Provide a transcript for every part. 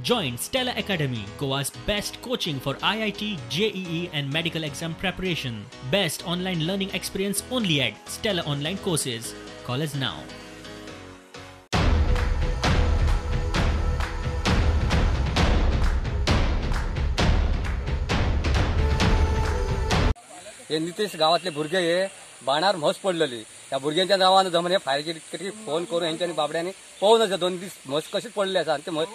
Join Stella Academy, Goa's best coaching for IIT, JEE and medical exam preparation. Best online learning experience only at Stella Online Courses. Call us now. हे नितेश गावातले भुरगे हे बाणार म्हस पडलेली. ह्या भुरग्यांच्या नांवान जमने फायर फोन करून हेंच्यांनी बाबड्यांनी पळोवन आसा 2 दीस म्हस कशी पडली आसा आनी ते म्हस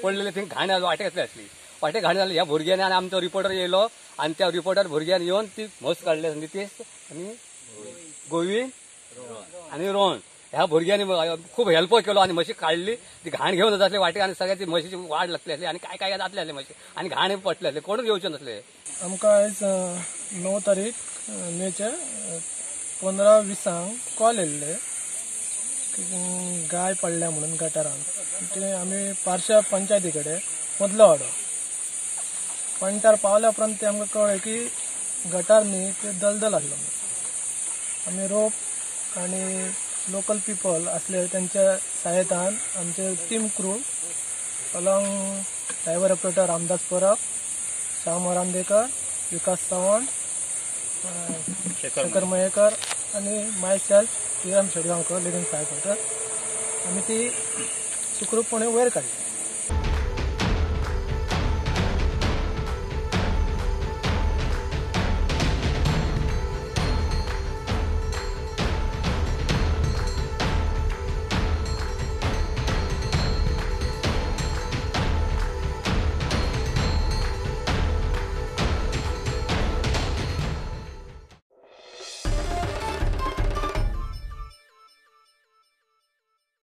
पडलेले थंय घाण वाटे घातली आसली. वाटे घाण जाली. ह्या भुरग्यांनी आनी आमचो रिपोर्टर येयलो आनी त्या रिपोर्टर भुरग्यांनी येवन ती म्हस काडली. नितेश आनी गोविंद आनी रोहन ह्या भुरग्यांनी खूब हेल्प केलो आनी म्हशी काडली. ती घाण घेवन जातली वाटे आनी सगळ्या ती म्हशीची वाड लागतली आसली आनी काय काय जातले आसले म्हशी आनी घाण पडले आसले, कोणूच येवचे नसले. आमकां आयज 9 तारीख मेचे 15:20 कॉल येयल्ले गाय पडल्या म्हणून गटारान. ते आमी पारशा पंचायती कडेन मदलो वाडो पॉयंटार पावल्या उपरांत ते आमकां कळ्ळें की गटार न्ही ते दलदल आसलो. आमी रोप आनी लोकल पिपल असले त्यांच्या सहायतान आमचे team crew along driver operator Ramdas Parab, Shyam Randekar, Vikas Chavan, Shekhar Mayekar आनी myself T M Shedgaonkar leading fire fighter आमी ती सुखरूपपणे वयर काडली.